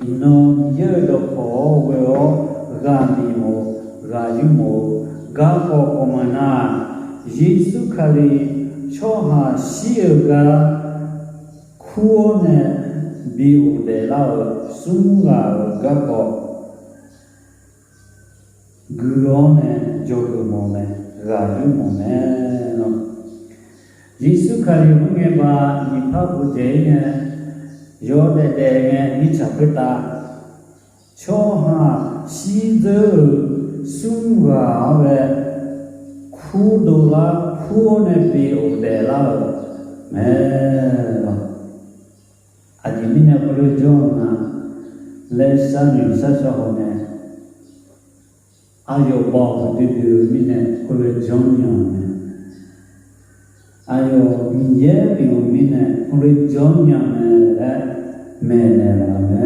Nawˬ Miˬ guiˬ ve dawˇ hk'awꞈ ve awˬ g'a miˬ moˍ, g'a yuˇ moˍ, gaˇ hk'awꞈ k'awꞈ maˍ naˍ, Yeˍsuˆ Hkriꞈ chaw haˍ shiˉ-euˬ gaˇ hkuˇ awˬ nehˬ, biˇ oˍ dehꞈ laˇ-euˬ suhˉ g'a-euˬ gaˇ hk'awꞈ guiˬ awˬ nehˬ jawˬ g'uiˬ mawˬ mehˍ, g'a yuˇ mawˬ mehˍ. Yeˍsuˆ Hkriꞈ ve mvuhˇ nge ba nyi hpaˇ k'o jehˬ-e nehˬ, yawˇ dehꞈ dehꞈ nehˬ nyiˇ chaꞈ hpeuˇ taˍ, chaw haˍ shiˉ dzuhˇ-euˬ suhˉ g'a-aˬ ve hkuˇ doꞈ laˇ hkuˇ awˬ nehˬ biˇ oˍ dehꞈ laˇ-euˬ mehˍ. Aˬ jeˬ miˇ nehˬ hk'aw lo jawˇ naˍ, leh shaˉ nyi shaˉ shaˉ hawˬ nehˬ, a yawˬ bawˬ hui duˬ duˬ miˇ nehˬ hk'aw lo jawˇ nyi-aˬ mehˍ. A yawˬ Miˬ yehˉ piˍ-oˬ miˇ nehˬ hk'aw lo jawˇ nyi-aˬ mehˍ leh, mehˍ nehˬ laˬ mehˍ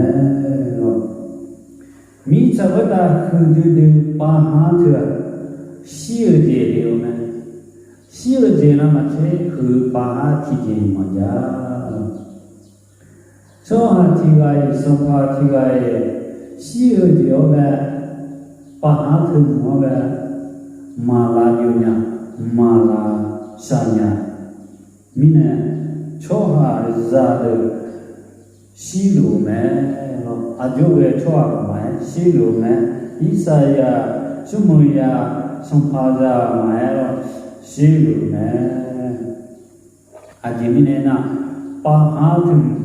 lawˬ. Miˇ chaꞈ veuˉ taˍ hui duˬ duˬ pa haˉ hteuꞈ shiˉ-eu jeˬ te-oˬ mehˍ. Shiˉ-eu jeˬ na maˬ chehˇ hui pa haˉ htiˇ jeˬ maˍ jaˇ. Chaw haˍ htiˇ g'a-e, shawˍ hpaˍ htiˇ g'a-e, shiˉ-eu jeˬ awˬ mehˍ, pa haˉ hteuꞈ mvuhˬ awˬ mehˍ, maˍ la yuˬ nyaˬ, maˍ la sha nyaˬ. Miˇ nehˬ chaw haˍ zaˬ deuˬ shiˉ loˍ mehˍ lawˬ. A joˇ ve chaw haˍ maˍ-e shiˉ loˍ mehˍ. Iˉsaˍyaˍ, Suˉmvuhˬ yaˍ, shawˍ hpaˍ yaˍ maˍ-e lawˬ, shiˉ loˍ mehˍ. Aˬ jeˬ miˇ nehˬ naˍ, pa haˉ hteuꞈ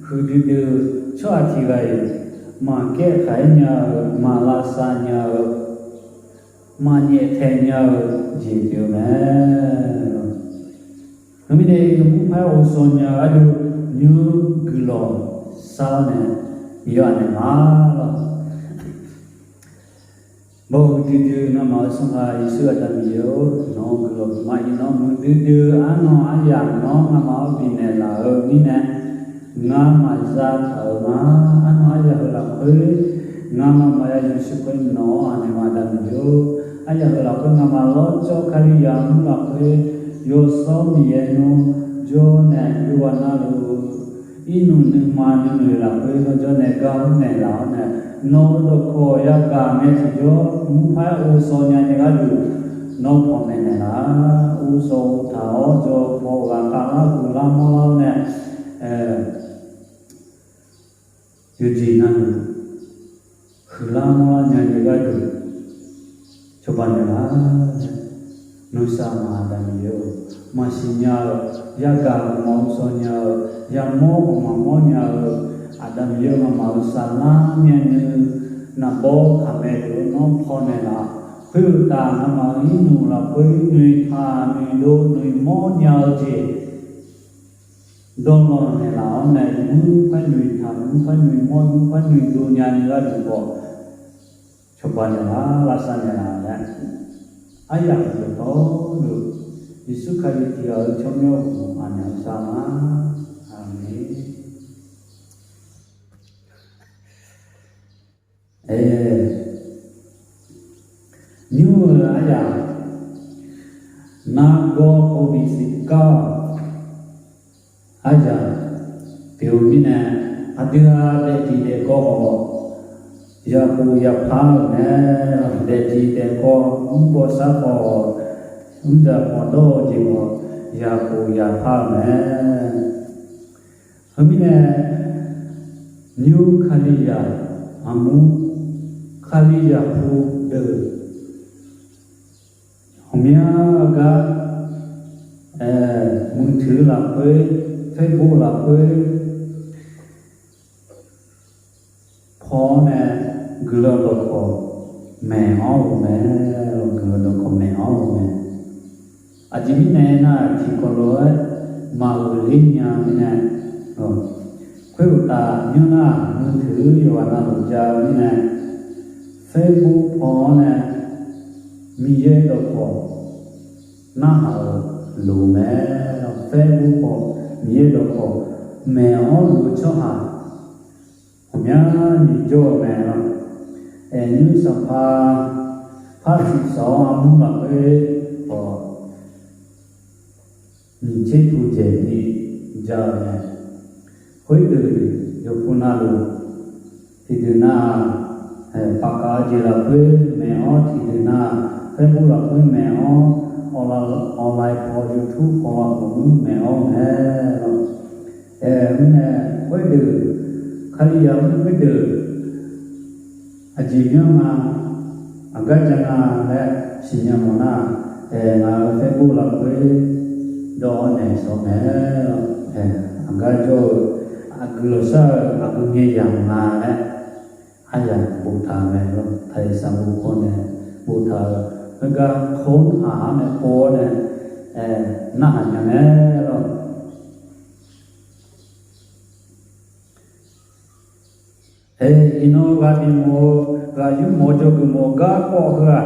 hui duˬ duˬ chaw haˍ htiˇ g'a-e, maˍ kehˉ hk'aˬ heˆ nyaˬ-eu, maˍ la sha nyaˬ-eu, maˍ nyehˬ htehꞈ nyaˬ-eu jeˬ te-oˬ mehˍ. Hui miˇ nehˬ mvuhˇ hpaˇ oˇ shaw nyaˬ g'a tuˬ, nyi guiˬ lawˬ shaˉ nehˬ, yawˇ a nehˬ maˍ lawˬ. Bon, hui duˬ duˬ ngaˬ maˍ-o shawˍ hpaˍ Yeˍsuˆ Aˍdanˍ miˬ yoˬ. Nawˬ guiˬ lawˬ maˇ heˆ, nawˬ mui duˬ duˬ aˉ nawˬ aˉ yaꞈ nawˉ ngaˬ maˍ-o biˬ nehˬ laˬ-eu miˇ nehˬ, ngaˬ maˍ zaˇ htaꞈ-eu maˇ aˉ nawˬ aˉ yaꞈ hui laˬ hk'e, ngaˬ maˍ maˍ yaꞈ yuˬ shiˍ hk'e nawˬ a nehˬ maˍ Aˍdanˍ miˬ yoˬ. Aˉ yaꞈ hui laˬ hk'e ngaˬ maˍ lawˇ cawˇ Hk'aˬ li yaꞈ mvuhˇ laˬ hk'e, yawˇ sawˉ miˬ yehˬ nawˬ jawˇ nehˬ yawˇ g'a naˇ loˬ. Iˉ nuꞈ nuꞈ ma nuꞈ nuiˬ laˬ hk'e nawˬ jawˇ nehˬ gaˇ mvuhˇ nehˬ laˬ-aˬ nehˬ, nawˬ dawˇ hkawˇ yaˇ gaˬ mehˍ tuˬ jawˇ mvuhˇ hpaˇ oˇ shaw nyaˬ nyi g'a tuˬ, nawˬ hpawnˬ mehˍ nehˬ laˬ. Oˇ shaw oˇ htaꞈ awˉ jaw hpaw g'a k'aˍ laˇ kuˬ laˇ mawˇ laˇ-oˬ nehˬ, yuˬ jeˬ na yuˬ, huiˬ laˇ mawˇ laˇ nyaˬ nyi g'a tuˬ, chaw pa nehˬ laˬ. Nawˬ sha maˍ Aˍdanˍ miˬ yoˬ. Maˍ shiˍ nyaˬ-eu, yaˇ gaˬ maˍ-o shaw nyaˬ-eu, yaˇ mawˇ k'awꞈ maˍ mawˇ nyaˬ-eu, Aˍdanˍ miˬ yoˬ, ngaˬ maˍ-o shaˍ laˇ mehˍ nyi, naˍ bawˇ hk'aˬ mehˍ tuˬ nawˬ hpawnˬ nehˬ laˬ. Hk'e-oˬ taˍ ngaˬ maˍ-o iˉ nuꞈ laˬ hk'e nuiˬ htaꞈ nuiˬ do nuiˬ mawˇ nyaˬ-eu jeˬ dawˇ law nehˬ laˬ-aˬ nehˬ, mvuhˇ hpaˇ nuiˬ htaꞈ mvuhˇ hpaˇ nuiˬ mawˇ mvuhˇ hpaˇ nuiˬ do nyaˬ nyi g'a tuˬ k'awꞈ, chaw pa nehˬ laˬ, laˇ sha nehˬ laˬ leh, aˉ yaꞈ hui dawˬ tawˆ lo, Yeˍsuˆ Hkriꞈ ve htiꞈ g'a-eu chaw mawˇ-oˬ, a nehˬ sha maˍ. Aˍmenˍ. Nyuˇ-a aˉ yaꞈ, naˆ g'awˇ k'oˆ ve shiˍ kaˇ aˉ yaꞈ, teˇ oˬ miˇ nehˬ, a teˇ g'aˇ dehꞈ tiˍ dehꞈ kawˇ k'awꞈ, yaꞈ k'oˍ yaꞈ hpaˇ-oˬ mehˍ. Dehꞈ tiˍ dehꞈ kawˇ mvuhˇ g'awˇ shaˉ k'awꞈ, mvuhˇ jaˇ k'awꞈ dawˇ jeˬ k'awꞈ, yaꞈ k'oˍ yaꞈ hpaˇ-oˬ mehˍ. Hui miˇ nehˬ, nyi Hk'aˬ li yaꞈ, a mvuhˇ Hk'aˬ li yaꞈ hpu deuˬ, awˬ myanˇ gaˇ, mui htuiˍ laˬ peuˬ, Facebook laˬ peuˬ, hpaw nehˬ, guiˬ lawˬ dawˬ hkawꞈ mehˍ awˉ ve mehˍ, guiˬ lawˬ dawˬ hkawꞈ mehˍ awˉ ve mehˍ. A ciˉ miˇ nehˬ naˆ htiꞈ k'awꞈ lawˬ-e, maˍ uiˍ leˉ nyi miˇ nehˬ, hk'e-oˬ taˍ nyi naˆ mui htuiˍ yawˇ g'a na loˍ jaˇ miˇ nehˬ, Facebook hpaw nehˬ, Miˬ yehˬ dawˬ hkawꞈ naˆ haꞈ-oˬ loˍ mehˍ. Facebook hpaw Miˬ yehˬ dawˬ hkawꞈ mehˍ awˉ loˍ ve chaw haˍ awˬ myanˇ nyi jawˇ mehˍ laˇ. Ehˍ, nyi shaˍ hpaˇ, hpaˇ shiˍ shaˍ a mvuhˇ laˬ peuˬ, nyi cheˇ hpu jehˬ nyi jaˇ mehˍ. Hk'e te leh, yawˇ hpu na loˬ, Tiꞈ tuˬ naˆ, paˍ kaꞈ a jeˬ laˬ puiˉ mehˍ awˉ, tiꞈ tuˬ naˆ Facebook laˬ puiˉ mehˍ awˉ, online hpawˇ YouTube hpawˇ laˬ puiˉ mehˍ awˉ mehˍ law. Mvuhˇ meh k'oˆ deuˬ, Hk'a liꞈ yaꞈ mvuhˇ k'oˆ deuˬ, a jeˬ nyaˇ ma, a gaˇ ca na leh shiˍ nyi mawˬ naˆ, ngaˬ hui Facebook laˬ puiˉ dawˇ nehˬ shawˍ mehˍ law. A gaˇ jawˇ, a gu lawˬ shaˉ a gu ngeh yaꞈ na leh, a yaꞈ bon htaꞈ mehˍ law. Htaiˍ saˍ bon hkawˇ nehˬ bon htaꞈ, ve gaˇ hk'oˆ haˍ haˉ mehˍ hk'oˆ nehˬ, naˆ haˍ nyi mehˍ law. Heˍ, iˉ nawˉ g'a biˇ mawˬ, g'a yuˇ mawˬ jaw kuiˬ mawˬ gaˇ k'awꞈ hui-a.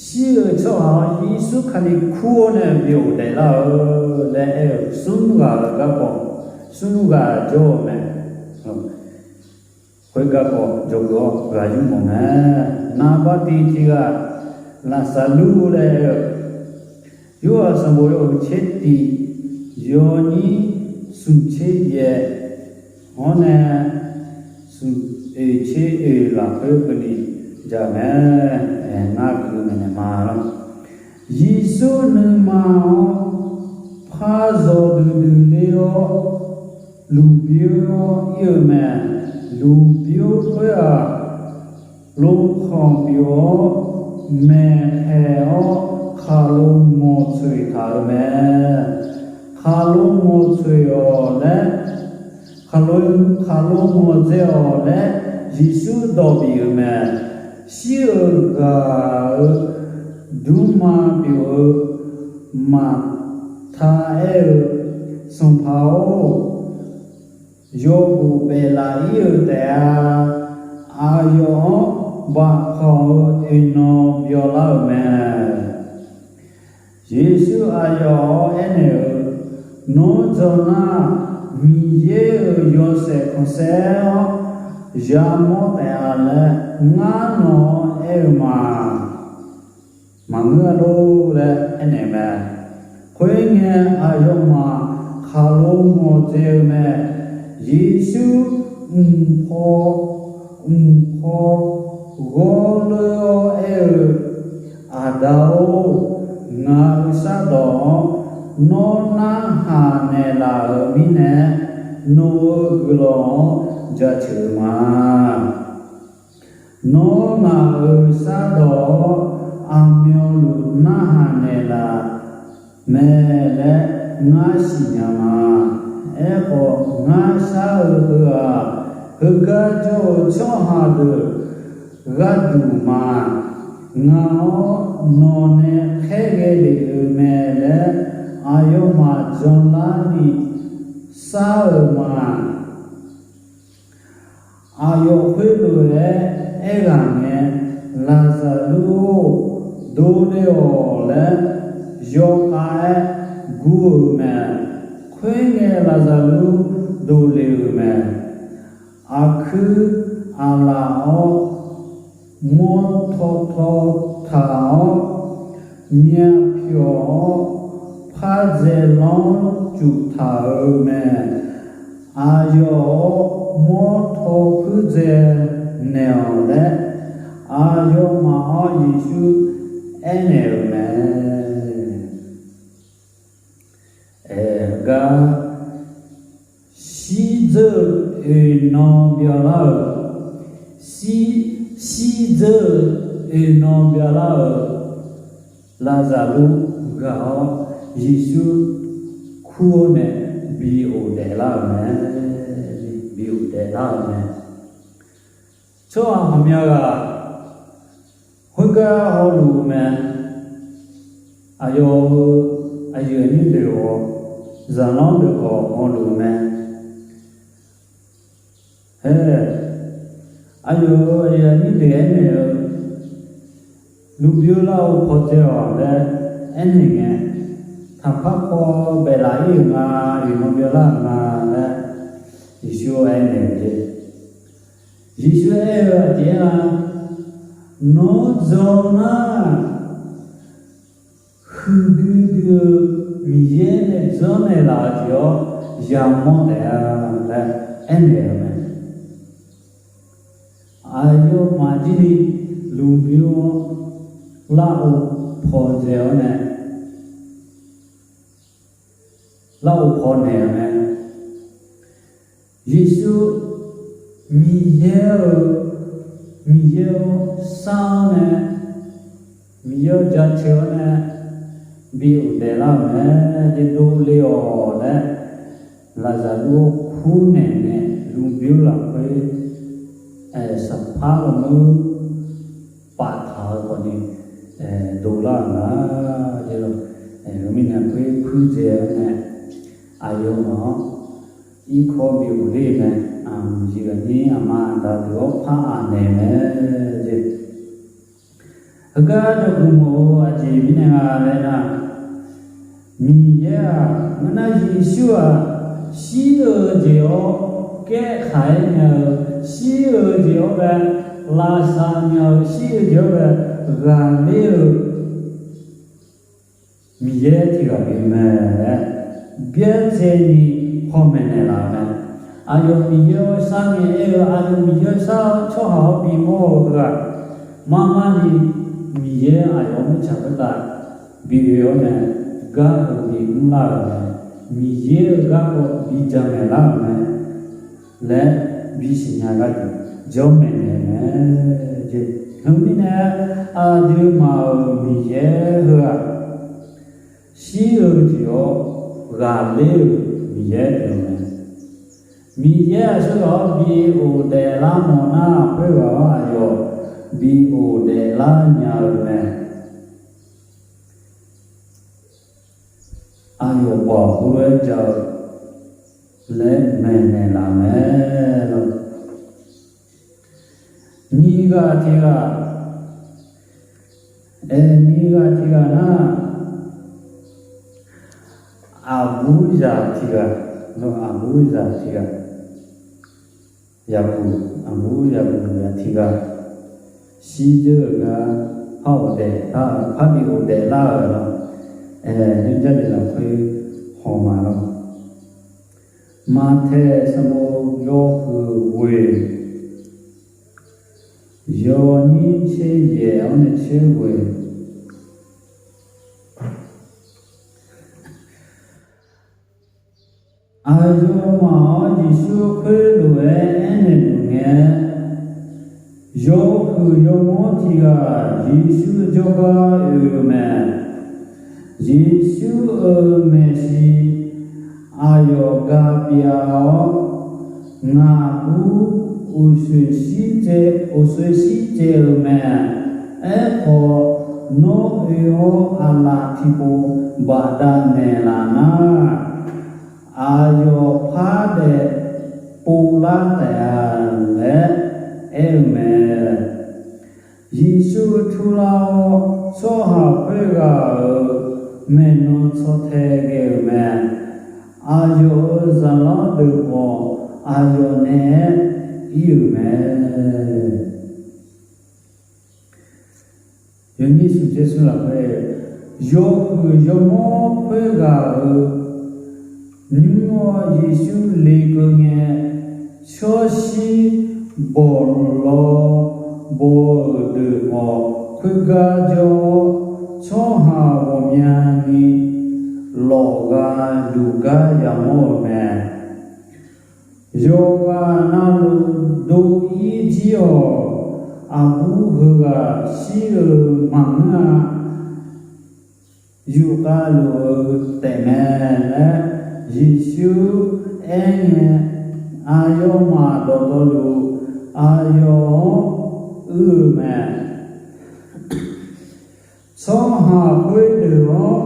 Shiˉ-euˬ chaw haˍ Yeˍsuˆ Hkriꞈ hk'aˇ hk'oˆ nehˬ biˇ-oˬ dehꞈ laˇ-oˬ leh, suˉ g'aˇ gaˇ k'awꞈ, suˉ g'aˇ jawˇ mehˍ. Hk'e gaˇ k'awꞈ jaw kuiˬ-oˬ g'a yuˇ mawˬ mehˍ. Naˍ baˆ teˇ chi g'aˇ Laˍzaˍruˆ leh, Yoˇhanˬ sanˍ bon yawˇ hui chehˇ tiꞈ yawˇ nyiˇ suˍ chehˇ yehˬ, hawˉ nehˬ suˍ eˬ chehˇ eˬ laˬ peuˬ peuˬ ni jaˇ mehˍ. Ngaˇ kuiˬ mehˍ nehˬ ma laˇ. Yeˍsuˆ nuˇ ma-oˬ, hpaˇ zuhꞈ duˬ duˬ le-oˬ, luˬ biˇ-oˬ iˉ-eu mehˍ. Luˬ biˇ-oˬ hk'oˆ-a, lo hk'awˍ piˍ-oˬ, mehˬ hpehꞈ-oˬ, hk'aˬ lo ngawˬ tsuhꞈ htaꞈ-eu mehˍ. Hk'aˬ lo ngawˬ tsuhꞈ-oˬ leh, hk'aˬ lo, hk'aˬ lo ngawˬ tsuhꞈ-oˬ leh, Yeˍsuˆ dawˇ piˇ-eu mehˍ. Shiˉ-euˬ g'aˬ-eu duˇ ma piˍ-oˬ-eu, Maˍhtaˆ ehˉ-euˬ, Sanˍ hpaˍ-oˬ, yawˇ bvuhꞈ pehˍ laꞈ iˉ-eu tehꞈ-a. Aˬ yawˬ-oˬ, baꞈ hk'aw-euˬ uiˍ naw byaw laˇ-euˬ mehˍ. Yeˍsuˆ aˬ yawˬ-oˬ ehˉ nehˬ-euˬ, Nawˉ jawˇ naˆ, Miˬ yehˇ-euˬ yawˇ shehˍ hk'awꞈ shehˍ-oˬ, yaꞈ mawˇ tehꞈ-a leh, ngaˇ nawˬ ehˉ-euˬ maˬ, maˍ meuˇ-a loˬ leh ehˉ nehˬ mehˍ. Hk'e ngaˬ aˬ yawˬ maˬ hk'aˬ lo ngawˬ tsuhꞈ-eu mehˍ. Yeˍsuˆ mvuhˇ hpawˇ, mvuhˇ hpawˇ g'awˇ leuˉ-oˬ ehˉ-euˬ, Aˍdanˍ-oˬ, ngaˬ hui shaˉ dawˬ-awˬ, nawˉ naˆ haˍ nehˬ laˬ-euˬ miˇ nehˬ, nawˬ hui guiˬ lawˬ-awˬ jaˇ cheuˬ-eu maˬ. Nawˉ ngaˬ hui shaˉ dawˬ-awˬ, aˬ mehˍ awˬ luˬ naˆ haˍ nehˬ laˬ mehˍ leh ngaˇ shiˍ nyi ma. Ehˉ k'awꞈ ngaˇ shaˉ-eu hui-a, hui gaˇ jawˇ-eu chaw haˍ deuˬ g'aˇ duˬ maˬ. Ngaˬ-oˬ, nawˬ nehˬ hk'ehˇ geh leꞈ-euˬ mehˍ leh, aˬ yawˬ maˬ jawˇ laˇ nyi shaˉ-euˬ maˬ. Aˬ yawˬ hk'oˆ lo leh ehˉ g'aꞈ nehˬ, Laˍzaˍruˆ-oˬ, doˇ le-awˬ leh, yawˇ k'ai guˇ-euˬ mehˍ. Hk'e ngaˬ Laˍzaˍruˆ doˇ le-euˬ mehˍ. Aˬ hkuiˉ aˬ laˬ-awˬ, mawˇ htaw htaw htaꞈ-awˬ, myaꞈ pyawˬ-awˬ, hpaˇ dzeˬ lawˇ cuˬ htaꞈ-eu mehˍ. Aˬ yawˬ-oˬ, mawˇ htaw hpuiˇ dzeˬ nehˬ-awˬ leh, aˬ yawˬ maˬ-awˬ Yeˍsuˆ ehˉ nehˬ-euˬ mehˍ. Ga, shiˉ dzuhˆ uiˍ naw byaw laˇ-euˬ, shiˉ, shiˉ dzuhˆ uiˍ naw byaw laˇ-euˬ, Laˍzaˍruˆ g'a-awˬ, Yeˍsuˆ hkuˇ-oˬ nehˬ biˇ-oˬ dehꞈ laˇ-euˬ mehˍ, biˇ-oˬ dehꞈ laˇ-euˬ mehˍ. Chaw haˍ myaˇ g'aˇ, hoˉ gaˇ haw loꞈ-oˬ mehˍ. Aˬ yawˬ, aˬ yawˬ nyiˇ deuˬ-oˬ, zaˍ lawˉ deuˬ k'awꞈ haw loꞈ-oˬ mehˍ. Heˍ, aˬ yawˬ, aˬ yawˬ nyiˇ deuˬ ehˉ nehˬ-eu, luˬ biˇ-oˬ laˇ-oˬ hpaw ceh-awˬ leh, ehˉ nehˬ ngeh, htaꞈ hpaˇ hpaw behꞈ laꞈ iˉ-euˬ ma, uiˍ naw byaw laˇ-euˬ ma leh, Yeˍsuˆ ehˉ nehˬ-euˬ ce. Yeˍsuˆ ehˉ-euˬ a ceˬ-a, nawˉ jawˇ naˆ, hui duˇ duˇ-eu Miˬ yehˇ nehˬ jawˇ nehˬ laˬ-a ceˬ-awˬ, yaꞈ mawˇ tehꞈ-a leh ehˉ nehˬ-euˬ mehˍ. Aˬ yawˇ maˍ jiˇ ve luˬ biˇ-oˬ, laˇ-oˬ hpaw jehˬ-oˬ neh, laˇ-oˬ hpaw nehˬ-oˬ meh. Yeˍsuˆ Miˬ yehˇ-oˬ, Miˬ yehˇ-oˬ shaˉ-oˬ neh, Miˬ yehˇ-oˬ jaˇ chehˇ-oˬ neh, biˇ-oˬ dehꞈ laˇ-oˬ meh, te doˆ le-awˬ leh, Laˍzaˍruˆ hkunˉ nehˬ neh luˬ biˇ-oˬ laˬ hk'e, saˍ hpaˉ awˬ meuˇ paˍ htaꞈ k'awꞈ nyi doꞈ laˇ-oˬ laˇ. Te leh, miˬ nehˬ hk'e hpuiˇ jehˬ-oˬ neh, aˬ yawˇ maˬ-oˬ, iˉ hkawˇ biˇ-oˬ le meh, aˬ miˬ yeˬ g'a nyi aˬ ma daꞈ tuˬ awˬ hpaˇ aˬ nehˬ meh, ce. Hk'e kaꞈ dawˇ kuiˬ mawˬ-oˬ, aˬ ceˬ miˬ nehˬ g'a leh naˇ, Miˬ yehˇ-aˬ, ngaˬ naˆ Yeˍsuˆ-aˬ, shiˉ-eu jeˬ-awˬ kehˉ hk'aˬ-e nyi-eu, shiˉ-eu jeˬ-awˬ ve laꞈ shaˍ nyi-eu, shiˉ-eu jeˬ-awˬ ve g'aˬ le-eu Miˬ yehˇ teˇ g'aˇ ve meh leh, biˇ ce nyi hk'aw meh nehˬ laˬ meh. Aˬ yawˬ Miˬ yehˇ-oˬ shaˉ nyi-e-eu, aˬ yawˬ Miˬ yehˇ-oˬ shaˉ-oˬ, chaw haˍ-oˬ biˇ mawˇ-oˬ g'a. Maˇ maˇ nyi Miˬ yehˇ aˬ yawˬ mvuhˇ chaꞈ hk'e taꞈ biˇ ve-oˬ meh, gaˇ k'o biˇ mvuhˇ laˇ-oˬ meh, Miˬ yehˇ-oˬ gaˇ k'o biˇ jaˇ mehˍ laˇ-oˬ meh leh, biˇ shiˍ nyi g'a tuˬ jawˇ mehˍ nehˬ meh, ce. Hui miˬ nehˬ, aˬ duˬ maˬ-oˬ Miˬ yehˇ hui-aˬ, shiˉ-eu jeˬ-awˬ g'aˬ le-eu Miˬ yehˇ te-oˬ meh. Miˬ yehˇ aˬ shuˉ g'aˬ-oˬ biˇ-oˬ dehꞈ laˇ mawˬ naˇ, hk'e g'aˬ-oˬ aˬ yawˬ biˇ-oˬ dehꞈ laˇ nyi-eu meh. Aˬ yawˬ paˍ awˬ hk'aw lo-e jaˇ-eu leh mehˍ nehˬ laˬ meh lawˬ. Nyiˇ g'aˇ teˇ g'aˇ, nyiˇ g'aˇ teˇ g'aˇ naˇ, aˬ buˉ yaˇ teˇ g'aˇ, aˬ buˉ yaˇ teˇ g'aˇ, yaꞈ kuiˬ, aˬ buˉ yaꞈ kuiˬ yaˇ teˇ g'aˇ, shiˉ jeuˇ g'a, hpaˇ-oˬ dehꞈ, hpaˇ biˇ-oˬ dehꞈ laˇ-eu lawˬ. Nyiˇ jaˇ le laˬ hk'e hawˬ maˍ lawˬ. Maꞈhtehˍ saˍmo yawˇ hui ve, yawˇ nyiˇ chehˇ yehˬ awˬ neh chehˇ ve, aˬ yawˇ maˬ-oˬ, Yeˍsuˆ hk'oˆ loꞈ-e ehˉ nehˬ loꞈ ngeh, yawˇ kuiˬ yawˇ mawˇ teˇ g'aˇ Yeˍsuˆ jawˇ kaˇ uiˍ mehˍ. Yeˍsuˆ-euˬ mehˍ shiˍ aˬ yawˬ ga piˇ-aˬ-oˬ, ngaˬ buˉ uˍ shuˍ shiˉ ce, uˍ shuˍ shiˉ ce-euˬ mehˍ. Ehˉ hk'aw, nawˉ ve-oˬ, aˬ laˬ htiꞈ po baꞈ daꞈ nehˬ laˬ naˇ, aˬ yawˬ hpaˉ dehꞈ po laˇ tehꞈ leh ehˉ-eu mehˍ. Yeˍsuˆ htu laˇ-oˬ, chaw haˍ hk'oˆ g'aˇ-euˬ mehˬ naw chaw hteh geh-euˬ mehˍ. Aˬ yawˬ-euˬ zaˍ lawˉ deuˬ k'awꞈ aˬ yawˬ nehˬ iˉ-euˬ mehˍ. Yaꞈ nyi shuˍ ce shuˍ laˬ hk'e, yawˇ kuiˬ yawˇ mawˇ hk'oˆ g'aˇ-euˬ nyiˇ-oˬ, Yeˍsuˆ le keu ngeh, chaw shiˉ bawˬ law bawˬ-euˬ deuˬ k'awꞈ hk'oˆ gaˇ jaˇ-oˬ, chaw haˍ g'awˬ mya nyi lawꞈ g'a luˬ gaˇ yaꞈ mawˇ-euˬ mehˍ. Yawˇ g'a na lo doꞈ iˉ jiˇ-oˬ, aˬ buˉ hui g'aˇ shiˉ-eu maˬ meuˉ-a yuˬ k'a loꞈ-eu tehꞈ mehˍ leh, Yeˍsuˆ ehˉ nyi aˬ yawˇ maˬ dawˬ taw loˬ, aˬ yawˬ uiˍ-eu mehˍ. Chaw haˍ hk'oˆ deuˬ-oˬ,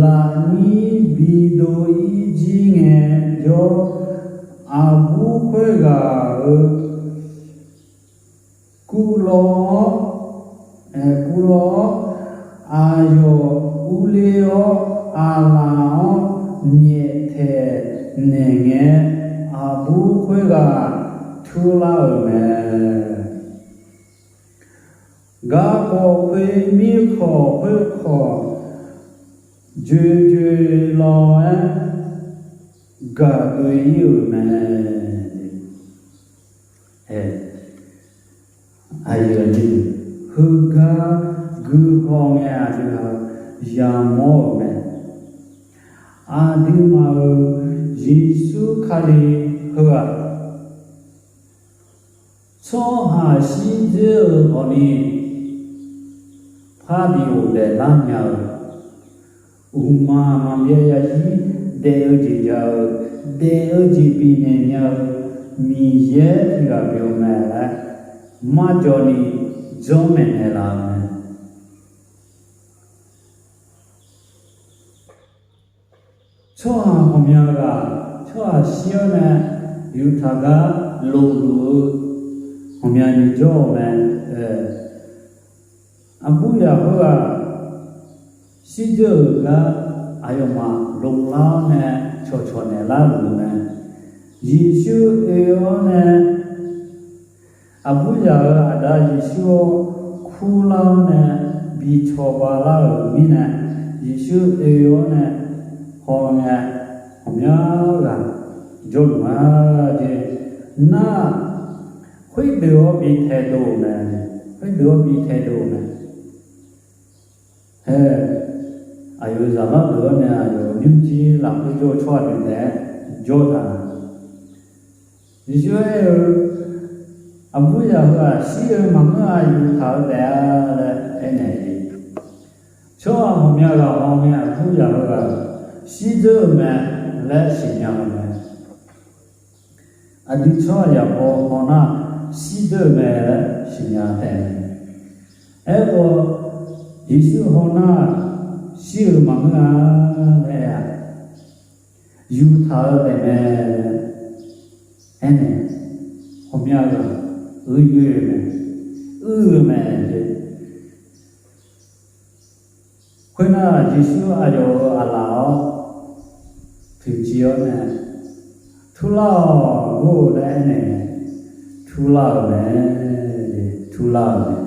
laꞈ nyiˇ biˇ doꞈ iˉ jiˇ ngeh yawˇ aˬ buˉ hk'oˆ g'aˇ-euˬ kuˬ law, kuˬ law, aˬ yawˬ uˉ le-oˬ, aˬ laˬ-oˬ, nyehˬ htehꞈ nehˬ ngeh, aˬ buˉ hk'oˆ g'aˇ htuˉ laˇ-euˬ mehˍ. Gaˇ k'awꞈ hk'e miˇ hk'awꞈ hk'oˆ hk'awꞈ, juˬ juˬ lawˬ-ehˉ gaˬ keu iˉ-euˬ mehˍ. Heuˆ gaˇ guiˬ haw ngeh a tuˬ ha yaꞈ mawˇ-oˬ meh. Aˬ duˬ maˬ-oˬ, Yeˍsuˆ Hkriꞈ hui-aˬ, chaw haˍ shiˉ dzuhˆ-oˬ awˬ liˇ hpaˇ biˇ-oˬ dehꞈ laˇ nya-oˬ. Uˍ maˬ maˍ byaˇ yaˇ hiˉ dehꞈ-eu jeˬ jaˇ-oˬ, dehꞈ-eu jeˬ biˇ nehˬ nya-oˬ, Miˬ yehˉ teˇ g'aˇ ve-oˬ meh leh, maˇ cawˬ ni jawˇ mehˍ nehˬ laˬ meh. Chaw haˍ awˬ myaˇ g'aˇ, chaw haˍ shiˉ-oˬ meh, yuˬ htaꞈ g'a loꞈ loꞈ-eu awˬ myaˇ nyi jawˇ meh. Aˬ buˉ yaꞈ hui-aˬ, shiˉ dzuhˆ-oˬ g'aˇ aˬ yaꞈ maˬ loꞈ laˇ-oˬ meh, chaw chaw nehˬ laˇ loꞈ meh. Yeˍsuˆ oˇ ve-oˬ meh, aˬ buˉ yaꞈ-oˬ, aˬ daꞈ Yeˍsuˆ-oˬ, hkuˇ laˇ-oˬ meh, biˇ chaw ba laˇ-oˬ miˇ neh, Yeˍsuˆ oˇ ve-oˬ meh, haw meh, awˬ myaˇ g'aˇ jawˇ loꞈ-a jeˬ. Naˆ, hk'oˆ deuˬ-oˬ biˇ hteh doˬ meh, hk'oˆ deuˬ-oˬ biˇ hteh doˬ meh. He, aˬ yuˬ zaˍ laˇ deuˬ-oˬ meh, aˬ yuˬ nyiˇ ciˉ laꞈ k'oˆ jawˇ chaw a tuˬ tehꞈ jawˇ htaꞈ Yeˍsuˆ-oˬ, aˬ buˉ yaꞈ hui-aˬ, shiˉ-eu maˬ meuˇ-a yuˬ htaꞈ-eu tehꞈ leh ehˉ nehˬ ve. Chaw haˍ awˬ myaˇ g'aˇ haw meh, aˬ buˉ yaꞈ hui-aˬ, shiˉ dzuhˆ-oˬ meh leh shiˍ nya-oˬ meh. Aˬ duˬ chaw yaꞈ k'aw haw naˆ, shiˉ dzuhˆ-oˬ meh leh shiˍ nya tehꞈ. Ehˉ k'o, Yeˍsuˆ haw naˆ, shiˉ-eu maˬ meuˇ-a leh, yuˬ htaꞈ-eu tehꞈ meh. Ehˉ nehˬ, awˬ myaˇ g'aˇ uiˍ yuˬ-e meh, uiˍ meh ve. Hk'e naˆ, Yeˍsuˆ aˬ yaꞈ-oˬ, aˬ laˬ-oˬ, tuˬ ci-oˬ meh, htuˇ laˇ-oˬ g'oˇ leh ehˉ nehˬ, htuˇ laˇ-oˬ meh, htuˇ laˇ-oˬ meh.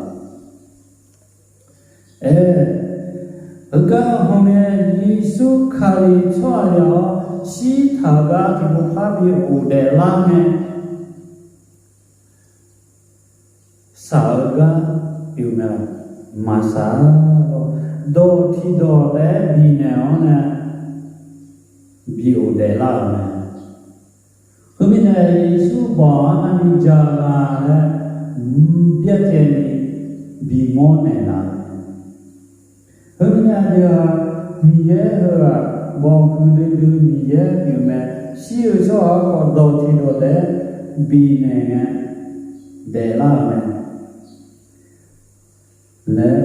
Ehˉ, heuˆ gaˇ haw meh, Yeˍsuˆ Hkriꞈ chaw aˬ yaꞈ-oˬ, shiˉ htaꞈ g'a tuˬ k'o hpaˇ biˇ-oˬ dehꞈ laˇ meh. Shaˍ-eu gaˇ piˇ-oˬ meh laˬ, maˍ shaˍ-a lawˬ. Dawˬ htiꞈ dawˬ tehꞈ biˇ nehˬ-oˬ meh, biˇ-oˬ dehꞈ laˇ-oˬ meh. Heuˆ miˇ nehˬ, Yeˍsuˆ bawˬ a naˆ nyi jaˇ la leh, byaˇ ceh nyi biˇ mawˇ nehˬ laˬ. Heuˆ miˇ nehˬ, aˬ yaꞈ Miˬ yehˉ hui-aˬ, bawˬ kuiˬ dui dui Miˬ yehˉ piˇ-oˬ meh, shiˉ-eu chaw a k'awꞈ dawˬ htiꞈ dawˬ tehꞈ biˇ nehˬ meh, dehꞈ laˇ meh. Leh,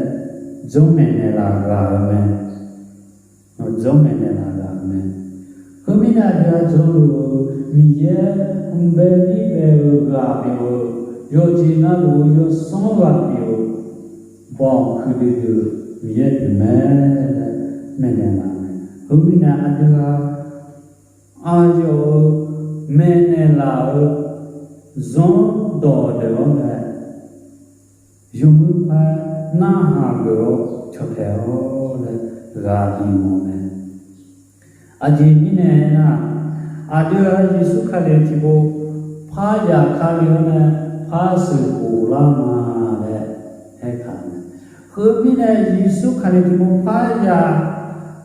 jawˇ mehˍ nehˬ laˬ g'a-eu meh. Jawˇ mehˍ nehˬ laˬ g'a-eu meh. Heuˆ miˇ nehˬ, aˬ yaꞈ jawˇ loꞈ-oˬ, Miˬ yehˉ mvuhˇ behˇ miˉ behˇ-eu g'a piˇ-oˬ, yawˇ ce naˆ loꞈ-oˬ, yawˇ suhˉ g'a piˇ-oˬ, bawˬ kuiˬ dui dui Miˬ yehˉ piˇ-oˬ meh, mehˍ nehˬ laˬ meh. Heuˆ miˇ nehˬ, aˬ yaꞈ, aˬ yaꞈ-oˬ, mehˍ nehˬ laˬ-eu, zuhˉ dawˬ dehꞈ-oˬ meh. Yawˇ muiˇ hpaˇ naˆ haˍ g'uiˬ-oˬ chaw hpehꞈ-oˬ leh g'a piˇ mawˬ meh. Aˬ jeˬ miˇ nehˬ naˆ, aˬ yaꞈ Yeˍsuˆ Hkriꞈ chi bon hpaˇ yaꞈ hk'a le-oˬ meh, hpaˇ suhˍ k'oˍ laˇ ma leh hehˉ hkanˍ meh. Heuˆ miˇ nehˬ, Yeˍsuˆ Hkriꞈ chi bon hpaˇ yaꞈ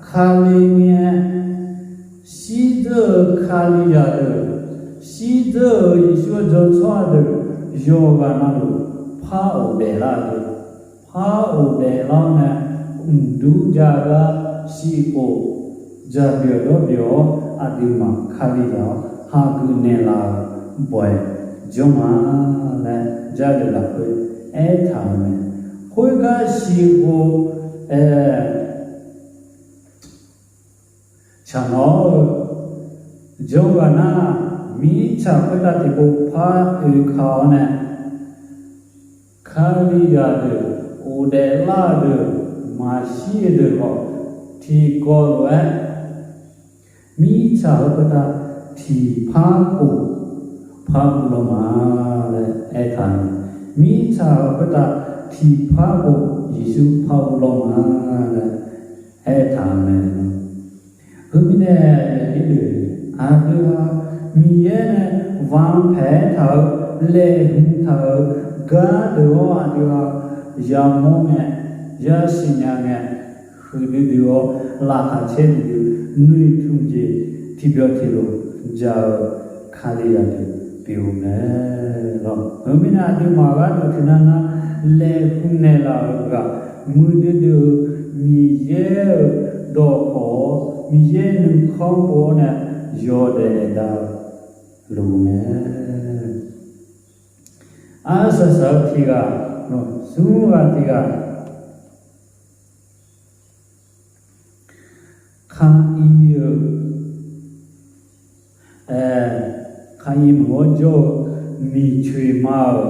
hk'a le meh, shiˉ dzuhˆ-eu hk'a le yaꞈ deuˬ, shiˉ dzuhˆ-eu Yeˍsuˆ jawˇ chaw deuˬ, yawˇ g'a naˆ loˬ hpaˇ oˍ dehꞈ laˇ ve. Hpaˇ oˍ dehꞈ laˇ meh, mvuhˇ duˇ jaˇ g'aˇ shiˍ k'o, jaˇ peuˬ dawˇ peuˬ-oˬ, aˬ duˬ maˬ hk'a le yaꞈ-oˬ, haˍ kuiˬ nehˬ laˬ-oˬ, bawehˬ jawˇ ma leh jaˇ leh laˬ k'o, ehˉ htaꞈ meh. Hk'oˆ gaˇ shiˍ k'o, chaꞈ nawˉ-oˬ, jawˇ g'a naˆ, miˉ chaꞈ hk'oˆ taˇ teꞈ k'o hpaˇ oˍ hkanˍ-oˬ meh. Hk'a le yaꞈ deuˬ, oˍ dehꞈ laˇ deuˬ, maˍ shiˉ deuˬ k'awꞈ htiꞈ kawˆ loꞈ-ehˉ, miˉ chaꞈ hui hk'oˆ taˇ htiꞈ hpaˇ k'oˍ hpaˇ uˉ lawˇ ma leh ehˉ htaꞈ meh. Miˉ chaꞈ hui hk'oˆ taˇ htiꞈ hpaˇ k'oˍ Yeˍsuˆ hpaˇ uˉ lawˇ ma leh ehˉ htaꞈ meh. Heuˆ miˇ nehˬ, yaꞈ nyi le, aˬ duˬ ha, Miˬ yehˉ nehˬ va hpehꞈ htaꞈ-eu, lehˬ hu htaꞈ-eu, Gaˇ deuˬ-oˬ, a deuˬ-a, yaꞈ mawˇ ngeh, yaˇ shiˍ nyaˇ ngeh, hui duiˬ duiˬ-oˬ, laꞈ htaꞈ chehˇ duiˬ duiˬ, nuˇ-e htuˇ jeˬ hti byaw hteꞈ lo jaˇ-oˬ, hk'a le yaꞈ tuˬ piˇ-oˬ mehˍ lawˬ. Hui miˇ naˆ a deuˬ maˬ g'aˇ tuˬ hteꞈ na na lehˬ hu nehˬ laˬ-oˬ kaꞈ, mui duiˬ duiˬ Miˬ yehˇ-oˬ dawˇ hk'awꞈ, Miˬ yehˇ nuˬ hkawˇ k'o naˆ yawˇ dehꞈ daꞈ loˬ mehˍ. A shaˍ shaˍ teˇ g'aˇ, suˉ g'aˇ teˇ g'aˇ, hk'a i-oˬ, hk'a i meuˬ g'awˇ jawˇ-oˬ, miˬ choeˬ ma-oˬ,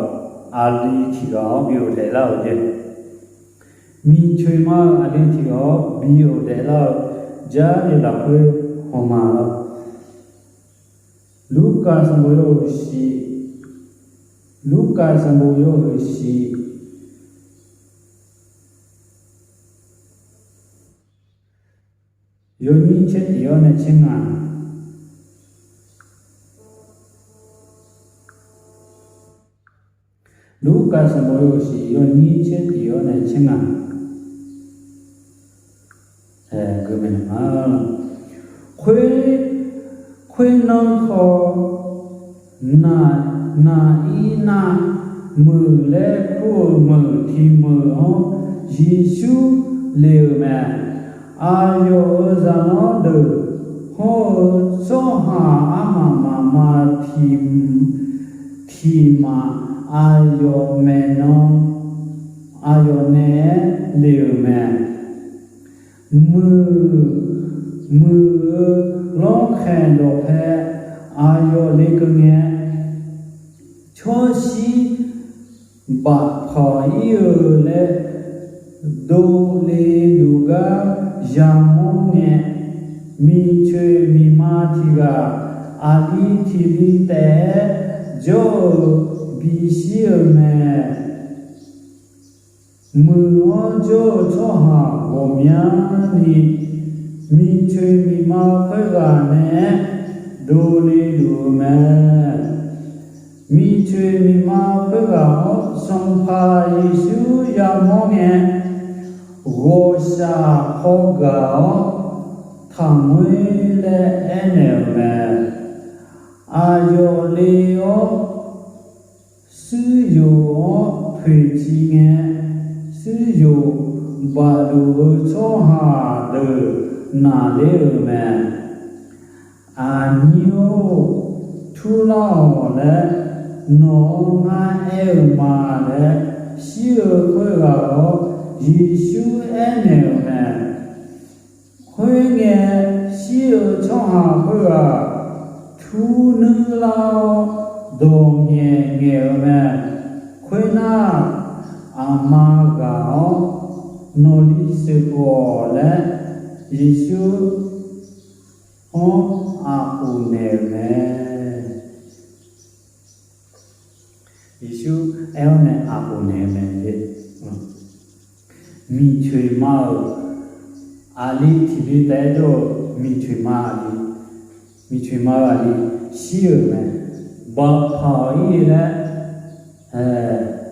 a liˇ htiꞈ g'aꞈ awˉ biˇ-oˬ dehꞈ laˇ-oˬ jeˬ. Miˬ choeˬ ma-oˬ, a liˇ htiꞈ g'aꞈ awˉ biˇ-oˬ dehꞈ laˇ-oˬ, jaˇ ve laꞈ k'oˆ ve hawˬ maˬ laˇ. Luˉkaꞈ saˍ boꞈ yawˇ hui shiˍ, Luˉkaꞈ saˍ boꞈ yawˇ hui shiˍ, yawˇ nyiˇ chehˇ tiꞈ awˉ nehˬ chehˇ ngaˬ. Luˉkaꞈ saˍ boꞈ yawˇ hui shiˍ, yawˇ nyiˇ chehˇ tiꞈ awˉ nehˬ chehˇ ngaˬ. Hk'e, hk'oˆ naˆ hk'aw, naˬ, naˬ iˉ naˆ meuˬ leh hkuˇ-oˬ meuˬ htiꞈ meuˬ-oˬ, Yeˍsuˆ leˬ-oˬ mehˍ. A yawˬ-euˬ zaˍ nawˉ deuˬ hawˉ-eu tsawˇ haˍ aˉ maˬ maˍ ma htiꞈ maˍ, a yawˬ mehˍ nawˉ, a yawˬ nehˬ leˬ-oˬ mehˍ. Meuˬ, meuˬ-eu lawˉ hk'ehꞈ dawˬ hpehꞈ, a yawˬ le keu ngeh, chaw shiˉ baꞈ hpawnˬ iˉ-eu leh, do le luˬ gaˇ yaꞈ mawˇ ngeh, miˬ choeˬ miˬ ma htiꞈ g'aꞈ, a liˇ htiꞈ liˇ tehꞈ jawˇ-eu biˇ shiˉ-eu mehˍ. Meuˬ awˉ jawˇ-eu tsawˇ haˍ g'awˬ myaˇ nyi, miˬ choeˬ miˬ ma hk'oˆ g'aꞈ nehˬ do le luˬ-eu mehˍ. Miˬ choeˬ miˬ ma hk'oˆ g'aꞈ awˉ, Sanˍ hpaˍ Yeˍsuˆ yaꞈ mawˇ ngeh, g'awˬ shaˍ hk'aw gaˬ awˉ htaꞈ meuˇ leh ehˉ nehˬ-oˬ mehˍ. A yawˬ le awˉ suhˉ yoˬ awˉ hpeꞈ chi ngeh, suhˉ yoˬ baꞈ luˬ-eu tsawˇ haˍ deuˬ naˍ leˉ-eu mehˍ. Aˬ nyi-oˬ, htuˇ laˇ-oˬ leh, nawˬ ngaˇ ehˉ-eu ma leh, shiˉ-eu hk'oˆ g'aꞈ awˉ Yeˍsuˆ ehˉ nehˬ-oˬ mehˍ. Hk'oˆ ngeh shiˉ-eu tsawˇ haˍ hk'oˆ g'aꞈ htuˇ nuˇ laˇ-oˬ, dawˬ ngehˬ ngehˬ-eu mehˍ. Hk'oˆ naˆ aˬ ma g'aꞈ awˉ nawˬ liˇ suhˍ k'awꞈ leh, Yeˍsuˆ awˉ aꞈ poˍ nehˬ-eu mehˍ. Yeˍsuˆ ehˉ awˉ nehˬ aꞈ poˍ nehˬ-eu mehˍ le. Miˬ choeˬ ma-oˬ, a liˇ htiꞈ liˇ tehꞈ jawˇ-oˬ, miˬ choeˬ ma a liˇ, miˬ choeˬ ma a liˇ shiˉ-euˬ mehˍ. Baꞈ hpaˍ-oˬ iˉ leh,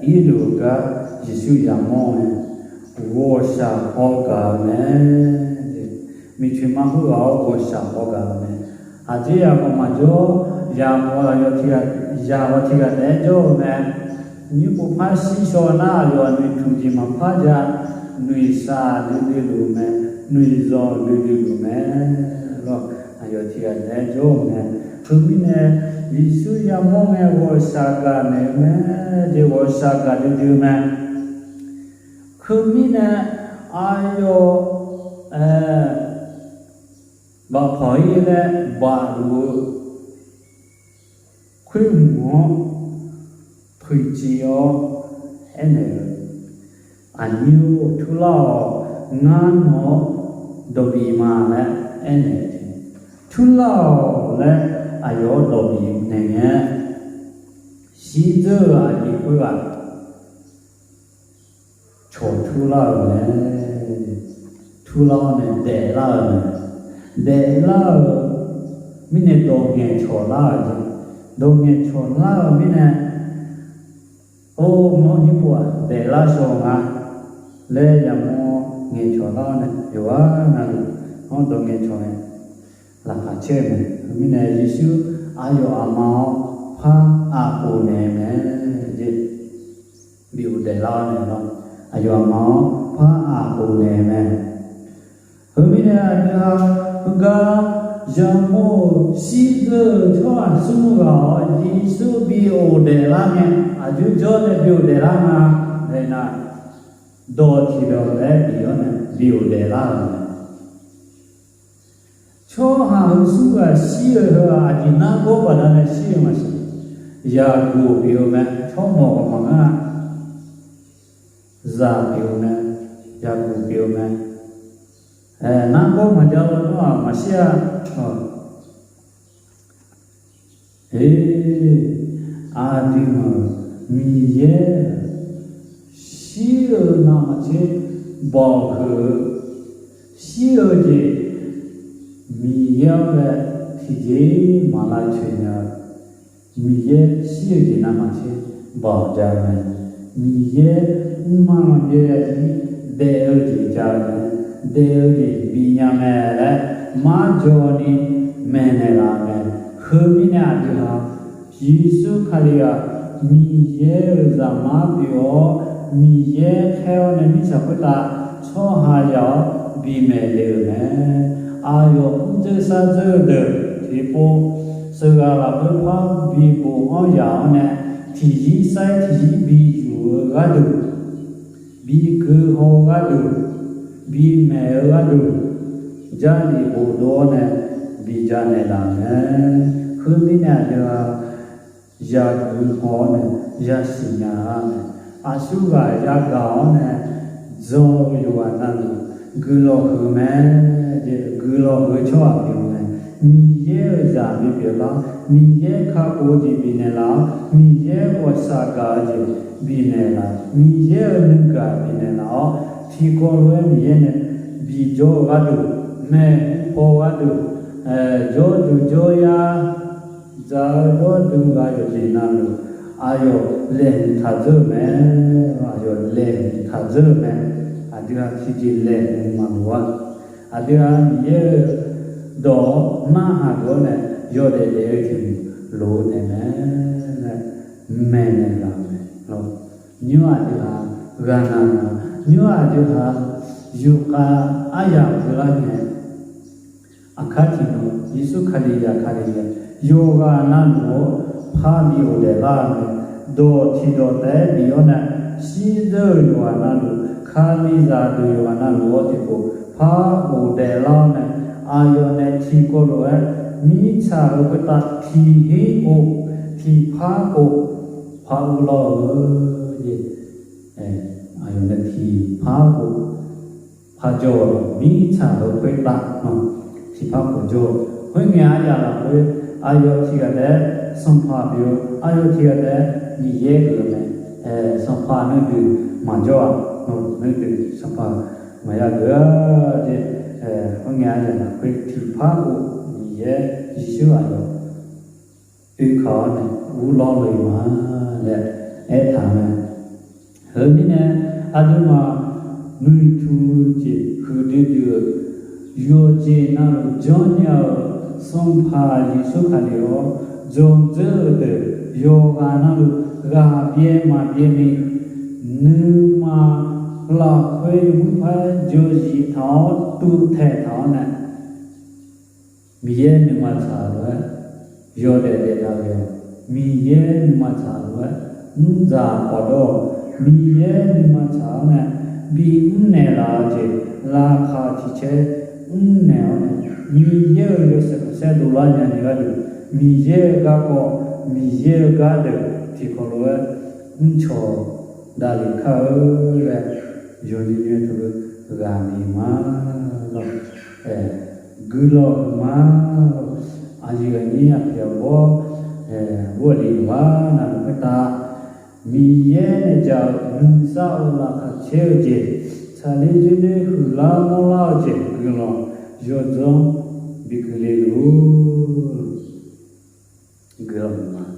iˉ luˬ gaˇ Yeˍsuˆ yaꞈ mawˇ mehˍ. G'awˬ shaˍ hk'aw gaˬ-eu mehˍ. Miˬ choeˬ ma hk'oˆ g'aꞈ awˉ g'awˬ shaˍ hk'aw gaˬ-eu mehˍ. Aˬ jeˇ yaꞈ k'aw maˬ jawˇ, yaꞈ k'aw yaꞈ k'aw teˇ g'aˇ tehꞈ jawˇ-eu mehˍ. Nyiˇ k'o hpaˇ shiˉ shaw naˉ, a yawˬ a nu-e htuꞈ jeˬ maˍ hpaˇ jaˇ, nu-e sha duiˬ duiˬ loˬ mehˍ, nu-e zaw duiˬ duiˬ loˬ mehˍ. Lawˬ, a yawˬ teˇ g'aˇ tehꞈ jawˇ-eu mehˍ. Hk'e miˉ nehˬ, Yeˍsuˆ yaꞈ mawˇ mehˍ g'awˬ shaˍ gaˬ nehˬ mehˍ, jeˬ g'awˬ shaˍ gaˬ duiˬ duiˬ mehˍ. Hk'e miˉ nehˬ, a yawˬ baꞈ hpaˍ iˉ leh baꞈ luˬ-eu hk'oˆ mvuhˬ awˉ hpui ciˬ-oˬ, ehˉ nehˬ-eu, aˬ nyi-oˬ, htuˇ laˇ-oˬ, ngaˇ nawˬ dawˬ biˍ ma leh ehˉ nehˬ, htuˇ laˇ-oˬ leh a yawˬ dawˬ biˍ nehˬ ngeh, shiˉ tcuhˉ-eu aˬ nyi hk'oˆ g'aꞈ chaw htuˇ laˇ-eu mehˍ. Htuˇ laˇ-oˬ nehˬ dehꞈ laˇ-eu mehˍ. Dehꞈ laˇ-eu miˉ nehˬ dawˬ ngehˬ chaw laˇ-eu jeˬ. Dawˬ ngehˬ chaw laˇ-eu miˉ nehˬ, Oˇ mvuhˇ nyi po aꞈ dehꞈ laˇ shaw ngaˬ leh yaꞈ mawˇ ngeh chawˬ laˇ-oˬ. Yoˬ-aˬ, ngaˬ hui hawˉ dawˬ ngeh chawˬ leh laꞈ hk'aˬ chehˇ mehˍ. Mvuhˇ miˬ nehˬ Yeˍsuˆ a yoˬ aˬ ma-oˬ hpaˇ aˬ poˍ nehˬ mehˍ. Jeˇ biˇ oˬ dehꞈ laˇ nehˬ law, a yoˬ aˬ ma-oˬ hpaˇ aˬ poˍ nehˬ mehˍ. Hui miˇ nehˬ a hui ha hui gaˇ yaꞈ mawˇ shiˉ zuhˆ chaw a suhˉ g'aꞈ-oˬ, Yeˍsuˆ biˇ oˬ dehꞈ laˇ nehˬ, a yuˇ jawˇ leh biˇ oˬ dehꞈ laˇ na leh na, dawˬ tiˍ dawˬ leh biˇ-oˬ nehˬ biˇ oˬ dehꞈ laˇ-oˬ. Chaw ha hui suhˉ g'aꞈ shiˉ-oˬ hui a jiˬ naˆ g'awˇ baˬ daꞈ leh shiˉ-oˬ maˬ shiˍ. Yaˍkoˆ piˇ-oˬ meh, chaw mawˬ k'awꞈ maˬ ngaˇ zaˍ piˇ-oˬ meh, Yaˍkoˆ piˇ-oˬ meh. Naˆ g'awˇ maˬ jaˇ la nawˉ a maˍ shiˉ-a. Eˬ, a diˇ maˬ Miˬ yehˇ shiˉ-eu naˍ maˬ chehˇ baˬ-oˬ hui, shiˉ-eu jeˬ Miˬ yehˇ-oˬ leh, htiꞈ jeˬ maˍ la chaweh nyi-a. Miˬ yehˇ shiˉ-eu jeˬ naˍ maˬ chehˇ baˬ-oˬ jaˇ meh. Miˬ yehˇ mvuhˇ maˇ maˇ beh a tiˉ dehꞈ-eu jeˬ jaˇ meh. Dehꞈ-eu jeˬ biˇ nyi-a meh leh, maˇ jaw ni mehˬ nehˬ la meh. Hui miˇ nehˬ a hui ha Yeˍsuˆ Hkriꞈ a Miˬ yehˇ-euˬ zaˍ maˇ piˇ-oˬ. Miˬ yehˇ hk'e-oˬ nehˬ miˇ shaˍ hpeuˇ taꞈ chaw ha yaꞈ-oˬ biˇ mehˬ le-euˬ meh. A yoˬ mvuhˇ tcuhˇ shaˉ tcuhˇ deuˬ teˇ pawˆ suh g'a laˬ peuˬ hpaˇ biˇ bon awˬ yaꞈ-oˬ nehˬ, htiꞈ yiˉ saiˉ htiꞈ yiˉ biˇ yuˬ-eu g'aˇ duˬ, biˇ keu haw g'aˇ duˬ, biˇ mehˬ-eu g'aˇ duˬ, jaˇ liꞈ bon dawˇ nehˬ biˇ jaˇ nehˬ laˬ meh. Hui miˇ nehˬ a hui ha yaꞈ kuiˬ haw nehˬ yaˇ shiˍ nyaˇ-a meh. A shu g'aꞈ yaˇ gaˬ-oˬ nehˬ, dzaw-eu yoˬ g'aꞈ na luˬ gui lawˬ hui meh. Jeˬ gui lawˬ hui chaw a piˇ-oˬ meh. Miˬ yehˇ-euˬ zaˍ miˇ piˇ laˇ, Miˬ yehˇ hk'a k'oˆ jeˬ biˇ nehˬ laˬ-oˬ. Miˬ yehˇ g'awˬ shaˍ gaˬ-eu jeˬ biˇ nehˬ laˬ, Miˬ yehˇ-euˬ nuˇ gaˬ biˇ nehˬ laˬ-oˬ. Htiꞈ kawˆ lo-eˬ Miˬ yehˇ nehˬ biˇ jawˇ g'aˇ duˬ, mehˬ hpaw g'aˇ duˬ, jawˇ duˬ jawˇ yaˇ, dzaꞈ-eu dawˇ duˬ g'a yawˬ jeˬ na loˬ, a yoˬ lehˬ nyi htaꞈ tzuhˇ meh. A yoˬ lehˬ nyi htaꞈ tzuhˇ meh. A hui ha htiꞈ jeˬ lehˬ nyi maˍ loˬ-a. A hui ha Miˬ yehˇ-euˬ dawˬ naˆ haˍ g'awˇ nehˬ yawˇ dehꞈ dehꞈ-eu htiꞈ loˍ nehˬ meh. Mehˬ nehˬ laˬ meh. Nyiˇ a hui ha g'a na na, nyiˇ a hui ha yuˬ k'a aˉ yaꞈ gu laˇ nehˬ. Aˬ hkaˉ htiꞈ nawˬ Yeˍsuˆ Hkriꞈ yaꞈ hk'a le leh, yawˬ g'aꞈ na loˬ-oˬ, hpaˇ biˇ oˬ dehꞈ laˇ meh. Dawˬ htiꞈ dawˬ tehˉ biˇ-oˬ nehˬ, shiˉ deuˇ yawˬ g'aꞈ na loˬ, hk'a biˇ zaˍ tuˬ yawˬ g'aꞈ na loˬ-oˬ teˇ k'o, hpaˇ oˬ dehꞈ laˇ-oˬ nehˬ. A yoˬ nehˬ htiꞈ kawˆ lo-eˬ, miˇ chaˬ hui hpeuˇ taꞈ htiꞈ henˉ k'o, htiꞈ hpaˇ k'o, hpaˇ uˉ lawˇ-eu jeˬ. A yoˬ nehˬ htiꞈ hpaˇ k'o, hpaˇ jawˇ-oˬ. Miˇ chaˬ hui hpeuˇ taꞈ nawˬ htiꞈ hpaˇ k'o jawˇ. Hoˉ ngeh aˉ yaꞈ laˬ k'o, a yoˬ htiꞈ g'a tehꞈ Sanˇ hpaˍ piˇ-oˬ, a yoˬ htiꞈ g'a tehꞈ Miˬ yehˇ g'uiˬ meh. Sanˇ hpaˍ nuˇ tuˬ maˍ jawˇ-a. Nuˇ tuˬ Sanˇ hpaˍ maˍ yaˇ g'uiˬ-a jeˬ. Hoˉ ngeh aˉ yaꞈ laˬ k'o, htiꞈ hpaˇ k'o, Miˬ yehˇ Yeˍsuˆ a yoˬ teˇ hk'aˬ-oˬ nehˬ uˉ lawˇ ve maˬ leh ehˉ htaꞈ meh. Hui miˇ nehˬ a hui maˬ muiˬ htu ceˬ hkui duiˬ duiˬ-euˬ, yawˬ ceˬ na loˬ jawˇ nyi-a-euˬ Sanˇ hpaˍ Yeˍsuˆ hk'a le-awˬ jawˬ tzuhˇ-euˬ deuˬ, yawˬ g'aꞈ na loˬ g'aꞈ piˇ maˍ piˇ mi, nuˇ ma laˬ hk'oˆ mvuhˇ hpaˇ jawˬ yiˍ htaꞈ-oˬ tuꞈ htehꞈ htaꞈ-oˬ nehˬ, Miˬ yehˇ nuˇ ma htaꞈ loꞈ-ehˉ yawˇ dehꞈ dehꞈ daꞈ ve-oˬ. Miˬ yehˇ nuˇ ma htaꞈ loꞈ-ehˉ mvuhˇ daꞈ k'awꞈ dawˇ. Miˬ yehˇ nuˇ ma htaꞈ-oˬ nehˬ biˇ mvuhˇ nehˬ laˬ-a ceˬ, laꞈ hk'aˬ htiꞈ chehˇ mvuhˇ nehˬ-oˬ nehˬ, Miˬ yehˇ-euˬ yawˇ shehˍ hk'awꞈ shehˇ doꞈ laˇ nyi nyi g'aˇ tuˬ, Miˬ yehˇ-euˬ gaˇ k'awꞈ, Miˬ yehˇ-euˬ gaˇ deuˬ htiꞈ hk'aw loꞈ-ehˉ mvuhˇ chaw daꞈ liꞈ hkanˇ-eu leh, yonˍ nyi nyi tuˬ g'a miˬ maˇ lawˬ, gui lawˬ maˇ lawˬ. A yeˬ nyi a hpeꞈ awˬ g'awˇ g'awˇ liꞈ vaˇ na loˬ hk'e taˍ, Miˬ yehˇ nehˬ jaꞈ-euˬ nuˇ saˉ-oˬ laꞈ hk'aˬ chehˇ-eu ceˬ, chaˍ leˇ juˇ leˇ huiˍ laˇ mawˇ laˇ-eu ceˬ gui lawˬ, yawˇ dawˇ biˇ keu le loˬ. Gui lawˬ maˇ